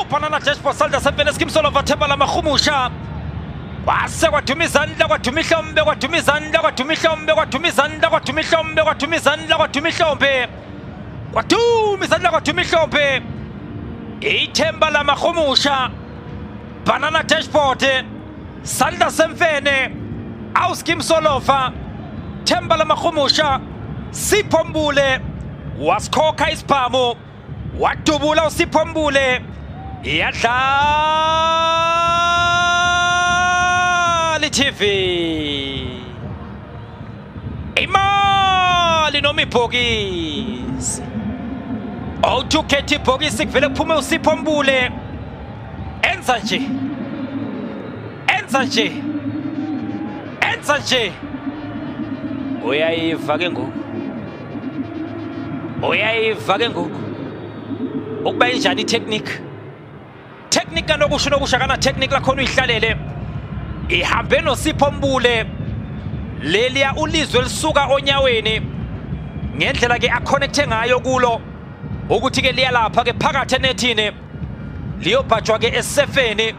Awu, banana dashboard, sandla semfene, skimsolova, themba lamahumusha. Kwase kwaduma izandla, kwaduma ihlombe, kwaduma izandla, kwaduma ihlombe, kwaduma izandla, kwaduma ihlombe, kwaduma izandla, kwaduma ihlombe, kwaduma izandla, kwaduma ihlombe. Ithemba lamahumusha, banana dashboard, sandla semfene, awuskimsolova, themba lamahumusha. Sipho Mbule wasikhokha isibhamu, wadubula uSipho Mbule, iyadlala i-TV, imali noma ibhokisi. Awuthi ukhetha ibhokisi, kuvele kuphume uSipho Mbule. Enza nje, enza nje, enza nje. Uyayiva ke ngoku, uyayiva ke ngoku ukuba injani i-technique. Technique kanokusho, nokusho akana technique lakhona, uyihlalele, ihambe noSipho Mbule leliya ulizwe lisuka onyaweni, ngendlela ke aconnecte ngayo kulo, ukuthi ke liya lapha ke phakathi enethini, liyobhajwa ke esefeni.